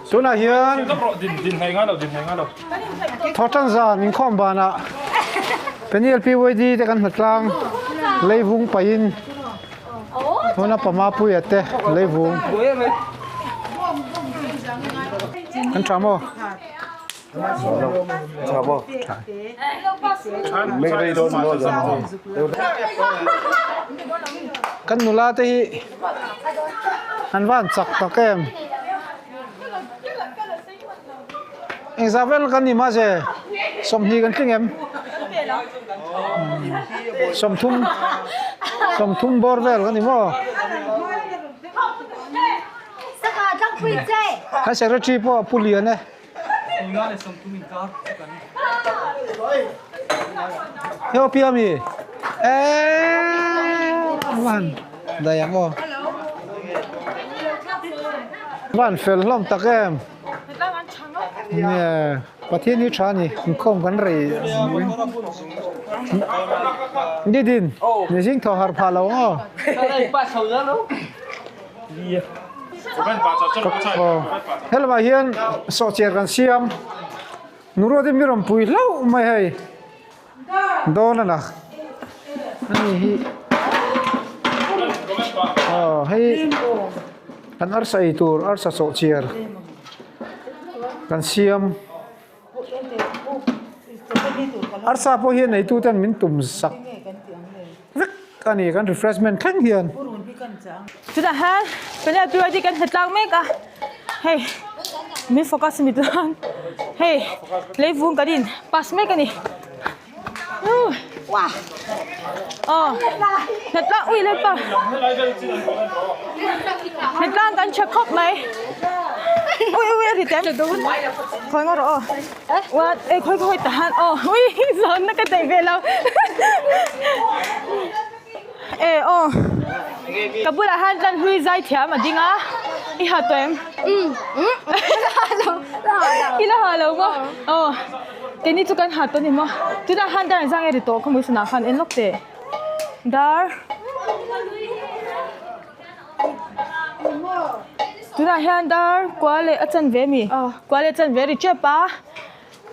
Tunah hian Thawhtan zan inkhawm banah Peniel PYD te kan hnatlang leivung pahin tuna pama puia te leivung kan tha maw? Tha maw? Kan nula te hi an van chak tak em? Engzah vel kan ni mahse 20 kan tling em? 30 30 bawr vel kan ni maw? Kan secretary pawh a pu lian e. Hei aw pia mi eeee van daih ang aw van fel hlawm tak em nge Pathian hi tha a ni inkhawm kan rei nidin mihring thaw harh phah lo ang aw. Helamah hian sawhchiar kan siam Nuruat hi mi rawn pui hlauh mai hei dawn a na ani hi aw hei kan arsa ei tur arsa sawhchiar kan siam arsa pawh hian neitu ten min tum sak vek a ni kan refreshment thleng hian. Chutah hian peniel PYD kan hre tlang mek a hei min focus mit lan hei leivung kan in pass mek a ni aw hnatlang ui lalpa hnatlang kan tha khawp mai ui ui a ri tem khawi ngaw rawh aw what e khawi khawi tahan aw ui zawn na ka daih ve lo e aw ka bulah hian tlan hlui zai thiam a ding a i ha tawh em i la ha lo maw aw keini chu kan ha tawh a ni maw tunah khan dar engzah nge ri tawh khawmui sanah khan en lawk teh dar Tunah hian dar kua leh a chanve a mi kua leh a chanve a ri tep a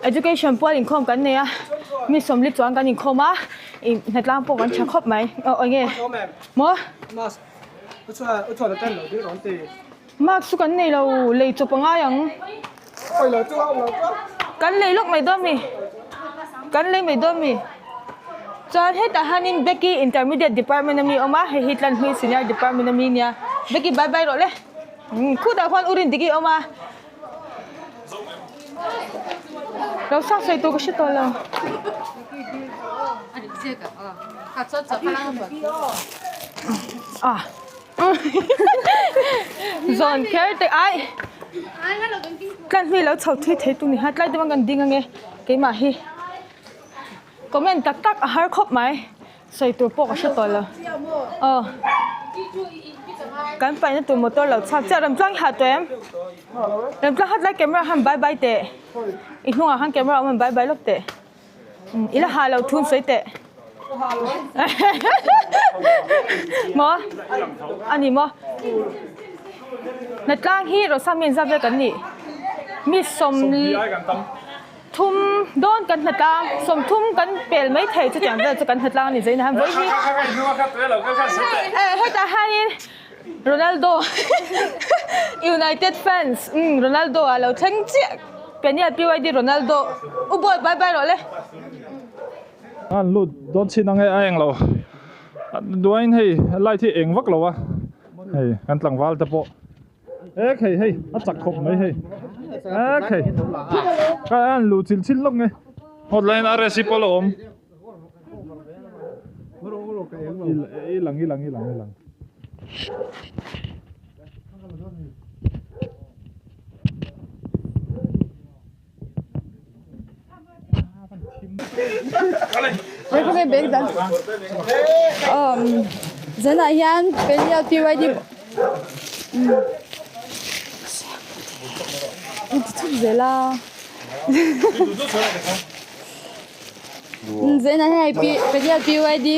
education pual inkhawm kan nei a mi sawmli chuan kan inkhawm a ih hnatlang pawh kan tha khawp mai aw eng nge maw mask chu kan nei lo lei chawp a ngai ang kan lei lawk mai dawn a mi kan lei mai dawn a mi. Chuan hetah hianin Becky intermediate department ami a awm a hei hi Tlanhlui senior department ami ania Becky bye bye rawh le umm khutah khuan u Rindiki a awm a lo sak sawi tur ka hre tawh lo. Zawn kher te ai Tlanhlui lo chho thui thei tu ni ha tlai deuh ang kan ding ange keimah hi. Comment tak tak a har khawp mai sawi tur pawh ka hre tawh lo aw kan paihna tur motor lo chhuak chiah Remtluang i ha tawh em Remtluang hat lai camera han bye bye teh i hnungah khan camera awm han bye bye lawk teh i la ha lo thun sawi teh maw a ni maw Hnatlang hi Rosami in zat vel kan nih mi sawm. Thum dawn kan hnatlang, 30 kan pel mai thei chutiang vel chu kan hnatlang a ni zai na han vawi hi. Eh hetah hianin Ronaldo United fans umm Ronaldo a lo thleng chiah Peniel PYD Ronaldo u boy bye bye rawh le. An lut dawn chin ang e a englo duain hei light hi eng vak lo a hei kan tlangval te pawh. E khei hei a chak khawp mai hei e khei ka an luh chil chil lawk nge hotline RSC pawh a lo awm i lang i lang i lang i lang Zanah hian Peniel PYD chhuk zel a zanah hian hei Peniel PYD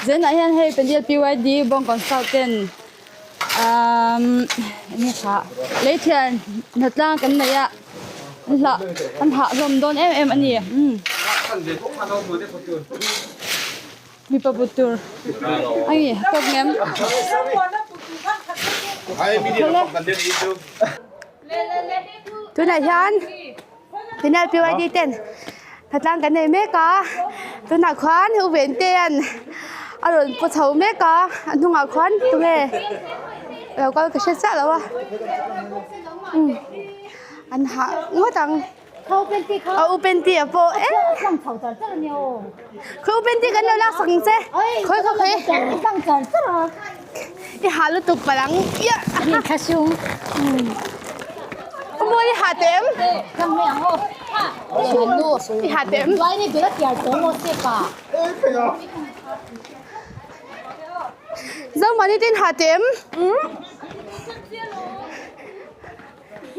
Zenah hian hei Peniel PYD Bawngkawn South ten umm enge kha leithian hnatlang kan nei a an hlah an hah hlawm dawn em em a ni umm mipa but tur a ni tawk ngem Tunah hian Penal PYD ten hnatlang kan nei mek a tunah khuan U Ventea'n a rawn paw chho mek a a hnungah khuan tunge lo kal ka hre chiah lo a umm an hah ngawt ang a U Penty-a pawh eh khawi U Penty kan lo laksak ang che khawi khawi khawi i hah lutuk palh ang Mawi i hah teh em? I hah teh em? Zomani te in hah teh em?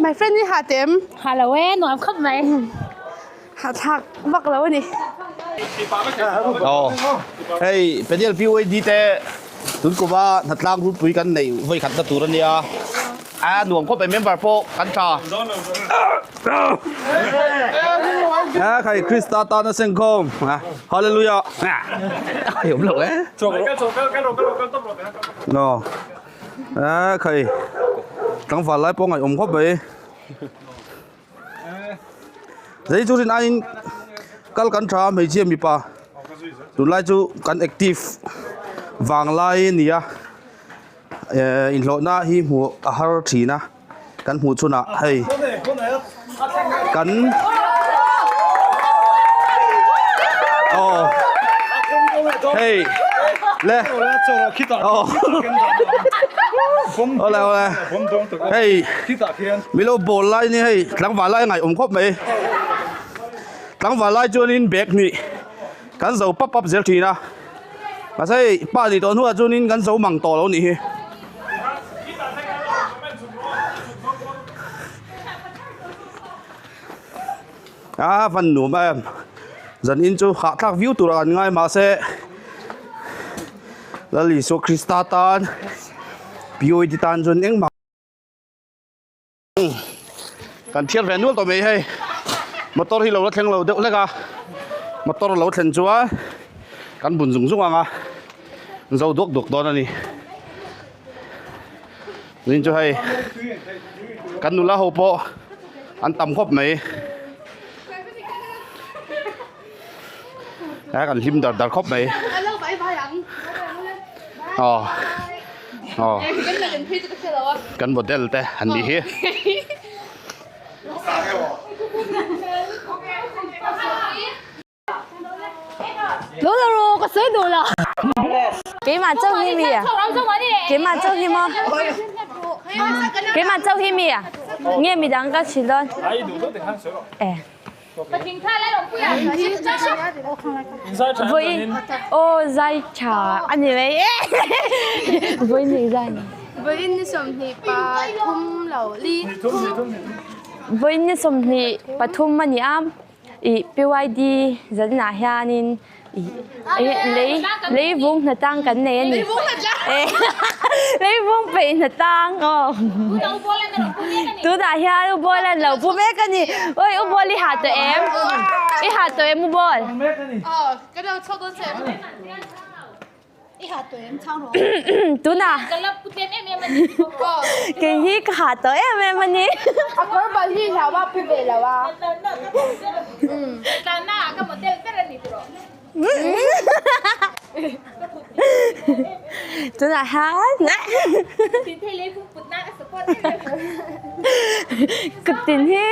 My friend i hah teh em? Hah lo e, nuam khawp mai. Hahthlak vak lo a ni. Aw, hei Peniel PYD te tun kuma hnatlang rupui kan neih vawi khatna tur a nia. A nuam khawp mai member pawh kan tha. A khai Krista tana sengkhawm. Hallelujah. Ai awm lo e. No. A khai tlangval lai pawh ngaihawm khawp mai. Zei chu rin aiin kal kan tha a hmeichhia mipa tunlai chu kan active vanglai a ni a ehh inhlawhna hi hmuh a har thin a kan hmuh chhunah hei kan aw hei le aw awle awle hei. Milo ball lai ni hei tlangval lai ngaih awm khawp mai tlangval lai chuanin bag hnih kan zo pap pap zel thin a mahse hei pa nih tawh hnuah chuanin kan zo mang tawh lo nih hi. A van nuam em zan in chu hahthlak viau tur ah kan ngai mahse Lal Isua Krista tan POD tan chuan engmah. Kan thiar ve nual tawh mai hei motor hi lo la thleng lo deuh hlek a motor lo thlen chuan kan bun zung zung ang a zo duak duak dawn a ni zin chu hei kan nula ho pawh an tam khawp mai a kan hlim dar dar khawp mai aw. Aw kan model te an nih hi. Keimah chauh hi mi a Keimah chauh hi maw Keimah chauh hi mi a Nge midang ka chhilh dawn Eh. Vawiin aw zai tha a ni mai e Vawiin ni zai ni Vawiin ni 23 lo li Vawiin ni 23 a ni a ih PYD zanah hianin ih lei leivung hnatang kan nei a ni leivung peih hnatang aw tunah hian u ball an lo pu mek a ni awi u ball i ha tawh em i ha tawh em u ball tunah kei hi ka ha tawh em em a ni. Tunah hian kut tin hi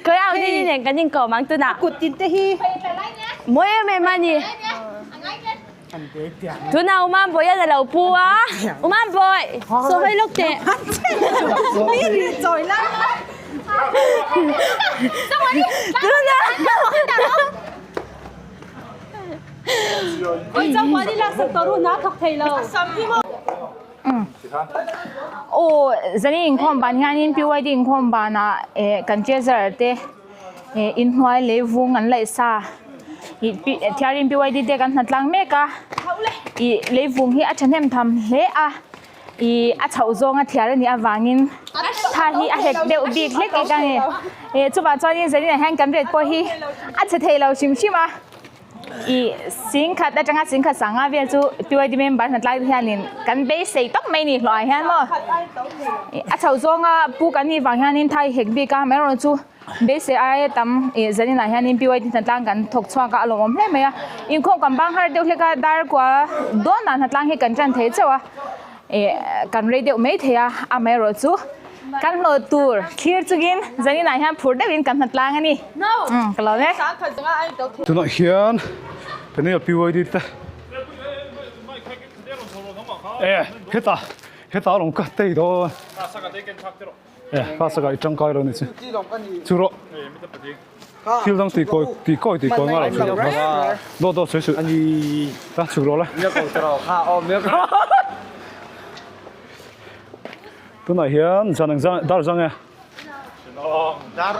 Khawi ang ni nen kan inkawm ang tunah. Kut tin te hi. Mawi em em a ni. Tunah Umam Bawi an a lo pu a. Umam Bawi, saw hawi lawk teh. Mi ri chawi la. Tunah. Oi chau ni lak sak tawh ru hna thawk thei lo. Aw zani inkhawm ban hianin PYD inkhawm banah eh kan treasurer te. Eh inhnuai lei vung an laih sa ih pi thiarin PYD te kan hnatlang mek a ih lei vung hi a thahnem tham hle a ih a chhoh zawnga thiar a nih avangin tha hi a hek deuh bik hlek hlek a ni eh chuvah chuanin zaninah hian kan ret pawh hi a chhe thei lo hrim hrim a ih singkhat atanga singkhat sanga vel chu PYD member hnatlai te hianin kan beisei tawp mai a ni hlawh ah hian maw ih a chhoh zawnga pu kan nih vang hianin tha hi hek bik a amaherawhchu. Beisei aia tam ih zaninah hianin PYT hnatlang kan thawk chhuak a a lawmawm hle mai a inkhawm kan bang har deuh hlek a dar kua dawnah hnatlang hi kan tan thei chauh a ih kan rei deuh mai thei a amaherawhchu kan hlawh tur thlir chungin zaninah hian phur deuhin kan hnatlang a ni umm ka lawm e. Tunah hian Peniel PYD te e hetah hetah a rawn cut tei dawn. E class ah i tangkai lo ni chu chu rawh thil dang tih kawi tih kawi tih kawi ngai lo chu rawh dawt dawt sawi suh ta chhuk rawh le tunah hian zan ang zan dar zang e dar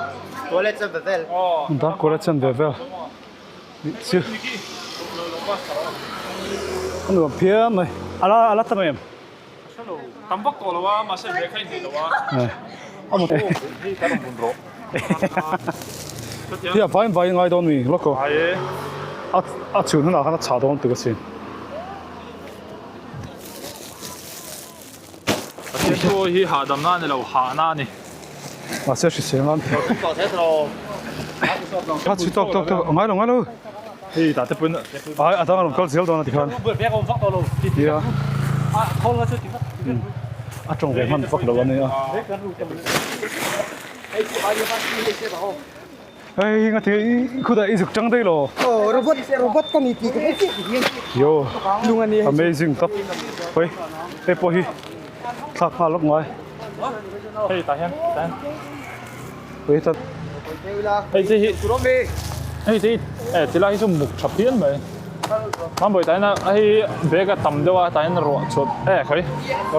kuala chen ve vel chu a nuam phian mai ala ala tam em. Tam vak tawh lo a, mahse ve kha inti lo a. A mut hei kan rawn bun rawh. Hi a vain vai ngai dawn mi lawk aw. A a chhun hunah khan a chhah dawn tuk asin. Pathian thu hi hahdamna a ni lo, hahna a ni. Mahse hrisel nan. A chhi tawk tawk tawk ngai lo ngai lo. Hei tah te pawn ai a dang a rawn kal zel dawn a tikhan. Nia a tawng ve hman vak lo a nia. Hei nga ti khuda i zuk tang dei lo. Oh robot robot ka ni ti ka yo amazing top hoi hei pawh hi thlak nghal lawk ngai. Hei tah hian tah hian. Hei ta hei te hi hei te hi eh tilai hi chu muk tha phian mai. Mambawi tah hian a hei bag a tam deuh a tah hian ruah chhuat eh khawi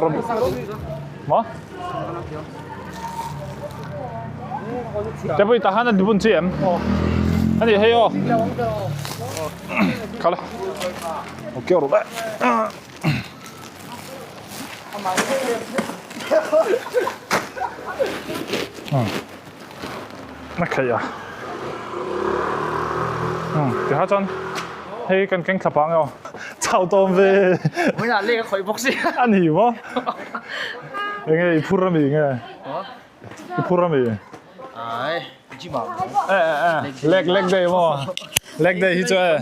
rawn maw Tepawh tah hian a bun chi em? A ni hei aw khala ok rawh le. A kheih a tikha chuan hei kan keng thla pang e aw chau tawm ve a ni maw enge i phur ami nge i phur ami e e leg leg day maw leg day hi chu e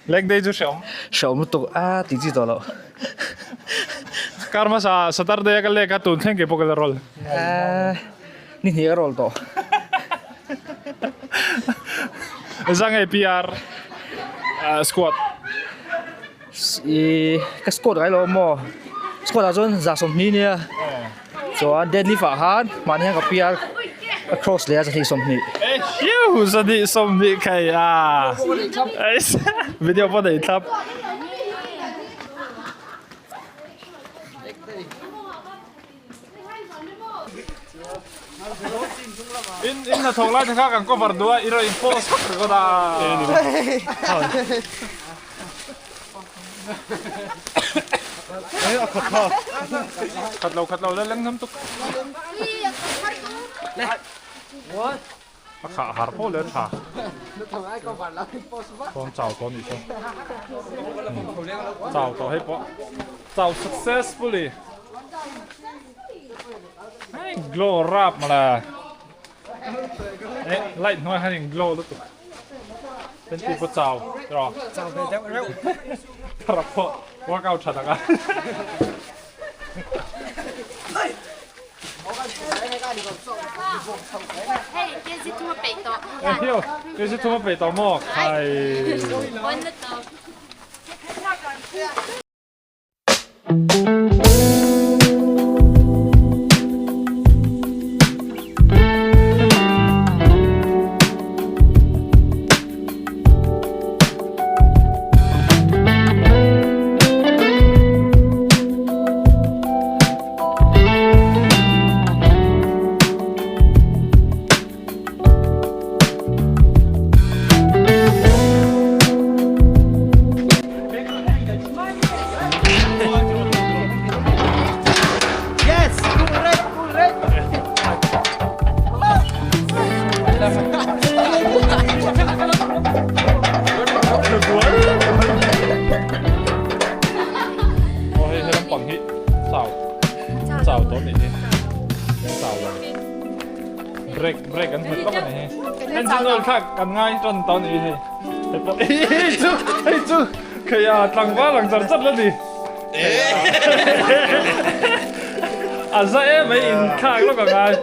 Leg day chu hreawm. Hreawm lutuk a tih chi tawh loh. Kar hmasa Saturday a ka leg a tun thleng kei pawh ka la roll. Ni hnih ka roll tawh. Zangei PR squat. I ka squat ngai lo maw. Squat ah chuan za 20 nia. Chuan deadlift ah khan mahni hian ka PR ka cross leh a zahnih 20. Ehiu zahnih 20 khai a. Video pawh nei thlap. In in hnathawk lai te kha kan cover duh a i rawn in post vak ringawt a. A khat kha khat lo khat lo la leng hnam tuk a khah har pawh leh tha chuan chau tawh anih chu chau tawh hei pawh chau successfully hei glow rap mawle eh light hnuai hian in glow lutuk. Twenty pawh chau tiraw? Chau ve deuh reuh. Thara pawh workout tha tak a. Hei, KG thum a peih tawh. Ehiu, KG thum a peih tawh maw? Khai. Pawn na tawp. Aw hei he lampang hi chau chau tawh nih hi chau lo break break an hmet lawk a ni hi engine oil kha kan ngai tan tawh nih hi hei pawh hei chu hei chu kheia tlangval ang char char la ni a za em mai in thlak lawk a ngai.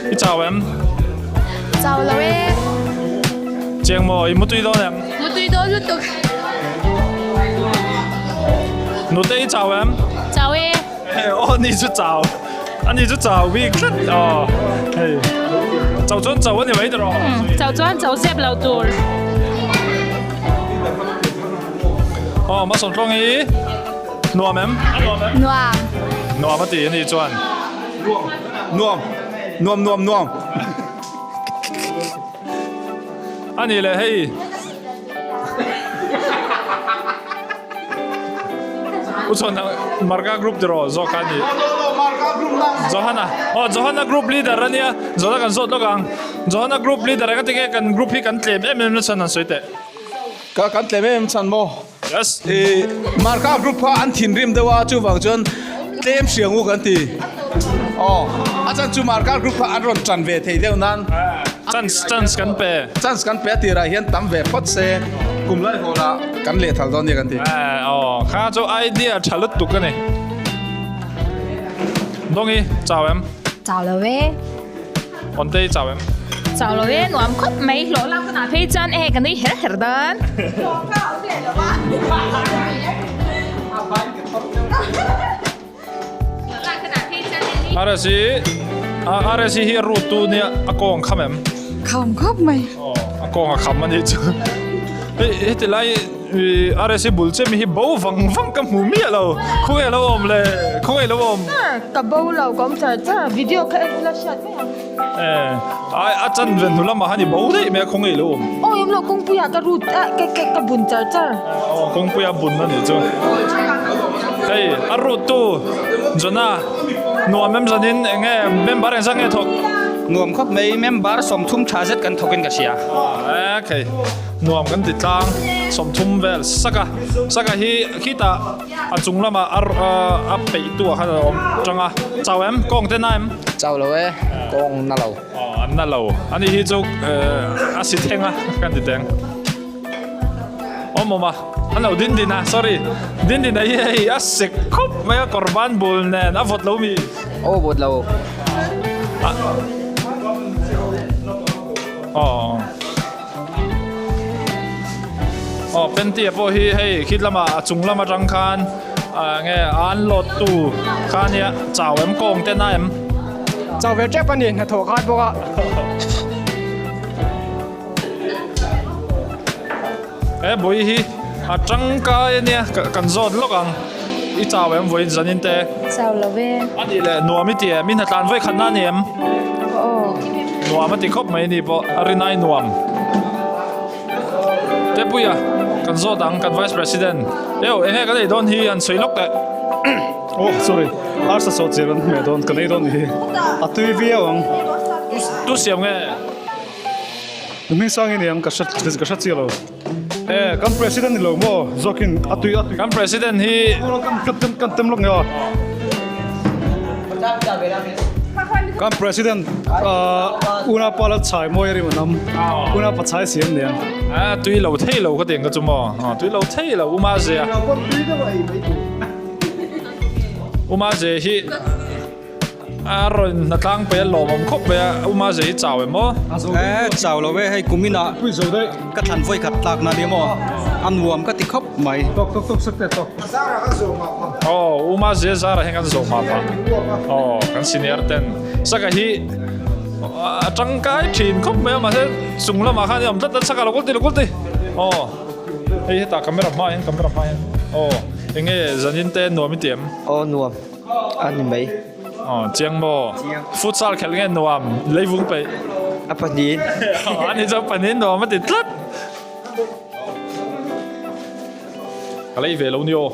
I chau em? Chau lo e. Chiang maw, i mutui dawn em? Mutui dawn lutuk. Nute i chau em? Chau e. Aw ni chu chau. Ani chu chau bik tlat. Aw hei. Chau chuan chau ani mai tawh. Chau chuan chau zep lo tur. Aw ma sawm tlawng hi nuam em? A nuam em? Nuam. Nuam a ti ani chuan. Nuam. Nuam nuam nuam. Ani le hei. U chuan Marka group tiraw zawk a ni. Johana. Aw Johana group leader ania. Johana kan zawt lawk ang. Johana group leader eng atinge kan group hi kan tlem em em na chhan han sawi teh. Ka kan tlem em em chhan maw? Yes. I Marka group kha an thinrim deuh a chuvang chuan tlem hriang u kan ti. Aw a chan chu Marka group kha an rawn tan ve thei deuh nan. Chance chance kan pe. Chance kan pe a tirah hian tam ve phawt se kum lai hawlah kan lehthal dawn nia kan ti. Aw kha chu idea tha lutuk a ni. Dawngi chau em? Chau lo e. Awmtei chau em? Chau lo e, nuam khawp mai, hlawh lak hunah phei chuan ehe ka nui her her dawn. RSC RSC hi a rut tu nia a kawng kham em? Kham khawp mai. A kawng a kham a nih chu. Hei heti lai RSC bul che mi hi bo vang vang ka hmu miah lo. Khawnge lo awm le? Khawnge lo awm? Ka bo lo ka awm char char a, video kha en ila hriat mai ang. Ai a chan ve hnu lamah han i bo daih mai a khawnge lo awm? Aw awm lo kawngpuiah ka rut a ka ka ka bun char char. Aw kawngpuia bun a nih chu. Hei a rut tu Jonah nuam em zanin eng nge member engzah nge thawk? Nuam khawp mai member 30 tha zet kan thawkin ka hria. Aw okay. Nuam kan ti tlang 30 vel saka saka hi khitah a chung lamah a a peih tu ah khan a awm tang a chau em kawng te na em chau lo e kawng na lo aw an na lo ani hi chu a si thleng a kan ti teng awm awm a an lo din din a sorry din din a hi hei a sek khawp mai a kawr ban bul nen a vawt lo mi aw vawt lo aw. Aw Penty a pawh hi hei khit lamah a chung lam atang khan ah nge an load tu kha ania chau em kawng te na em. Chau ve tep a ni hnathawh khat bawk a. He bui hi a tangkai ania kan zawt lawk ang i chau em vawiin zanin te. Chau lo ve. A nih leh nuam i ti em i hnatlan vawi khatna a ni em? Aw. Nuam a ti khawp mai ni pawh a rinai nuam. Tepuia kan zawt ang kan vice president eo enge kan ei dawn hi han sawi lawk teh. Oh sorry arsa sawh chian an hmeh dawn kan ei dawn hi a tui viau ang. Tu siam nge? Hming sang i niang ka hre ka hre chiah lo. E kan president ni lo maw zawkin a tui a tui. Kan president hi kan kan kan tem lawk nge aw. Kan president una pa la chhai mawi a rim anam una pa chhai siam niang. A tui lo thei lo ka tiang ka chu maw tui lo thei lo uma zia. Uma zia hi. A rawn hna tlang pei a lawmawm khawp mai a, Uma zei hi chau em aw? E chau lo e, hei kumin ah ka thlan vawi khat tlak na nia maw, a nuam ka ti khawp mai. Tok tok tok sak teh tok. Aw Uma zei zara hian kan zawh mah phah. Aw kan senior ten saka hi. A tangkai thin khawp mai a mahse chung lamah khan i awm tlat a chhakah lo kul ti lo kul ti aw hei hetah camera hmaah hian camera hmaah hian aw eng nge zanin te nuam i ti em? Aw nuam a ni mai. Aw chiang maw? Futsal khelh nge nuam leivung peih? A pahnihin. A ni chuan pahnihin nuam a ti tlat. Ka lei ve lo ni aw.